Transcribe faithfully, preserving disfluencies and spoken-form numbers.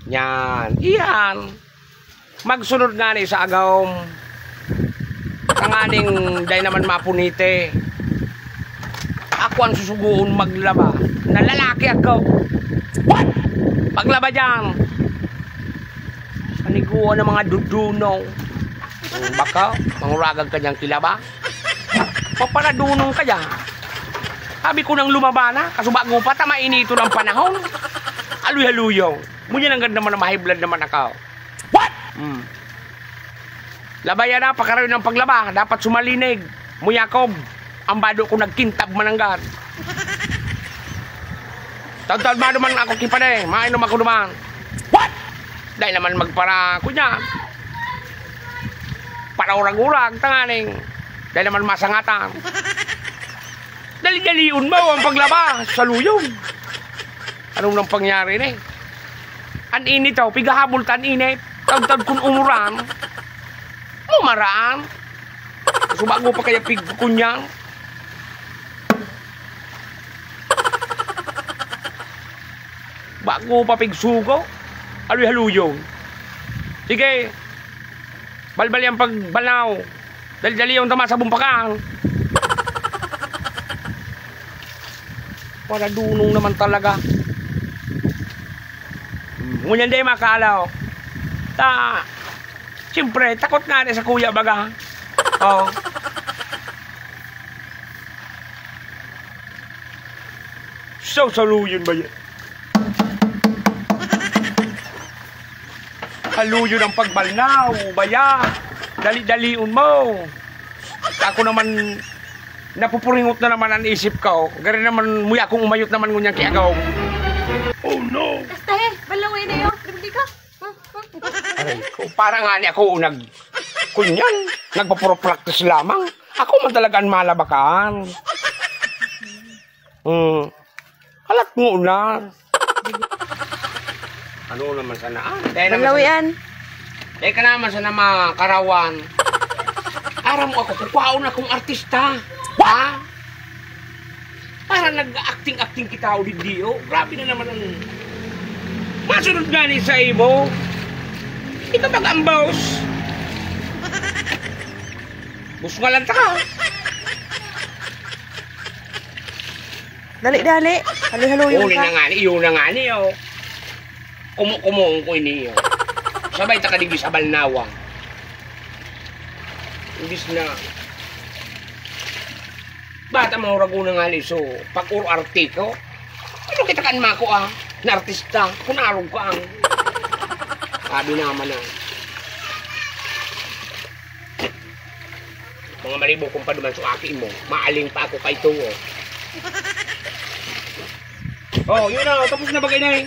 Yan, iyan. Magsunod ngani sa agawm. Tanganing dai naman mapuniti. Ako ang susugoon maglaba. Na lalaki ako. What? Paglaba diyan. Paniguan ng mga dudunaw. Baka manguragan ka diyang kilaba. Paparadunong ka dyan. Sabi ko nang lumaba na, kaso bago pa, ta mainiton ang panahon. Aluy-haluyaw. Ngunyan nanggad naman na mahiblad naman ako. What? Hmm. Labayan na, pakarayon ang paglaba. Dapat sumalinig. Muyakob. Ang bado ko nagkintab mananggad. Taud-taud maduman ako kipade. Mainom ako duman. What? Dahil naman magpara, kunya. Paraurag-urag, tanganing. Dahil naman masangatan. Dali-dalion mo ang paglaba sa luyong. Anong nang pangyari ni? An init daw, pigahabol ta an init. Taud-taud kun umuran. Mumaraan. Subago pa kaya pigkukunyang. Bago pa pigsugo. Aluy-haluyon. Sige. Balbali ang pagbanaw. Dali-dali yung tama sa bumpakan. Wala dunong naman talaga. Hmm, ngunyan di makalaw. Ta, siyempre, takot nga na sa kuya baga. Oh. So, saluyon ba yan? Haluyon ang pagbalnaw, baya. Dali-dalion mo. Ako naman, napupuringot na naman ang isip ko. Gari naman, muya akong umayot naman ngunyan kay agaw. Oh no! Basta eh, balaw eh na yun. Hindi ka? Aray ko, parang nga ni ako nag... Kunyan, nagpapuro-practice lamang. Ako man talaga ang malabakan. Hmm. Halat mo na. Ano naman sana? Ah, dahil naman Balawian. Sana, dahil ka naman sana makarawan. Aram mo ako, kukwaon akong artista. Ha? Para nag-acting-acting kita o digdi, oh. Grabe na naman ang masunod nga ni sa imo. Ito mag-ambaws. Busngalan ta ka. Dali, dali. Haloy-haloy Uli ka. Na nga ni, iyo na nga ni, oh. Kumu-kumuon ko ini, oh. Sabay ta ka digdi sa balnawa. Imbis na bata, mahurag una nga ni, so, pag-urarte ko, ano kita kan mako, ah, na artista, kung arog ka ang, sabi naman na, mga malibog kung paduman sa aki mo, maaling pa ako kay tuwo. Oh, yun na, tapos na bagay na eh.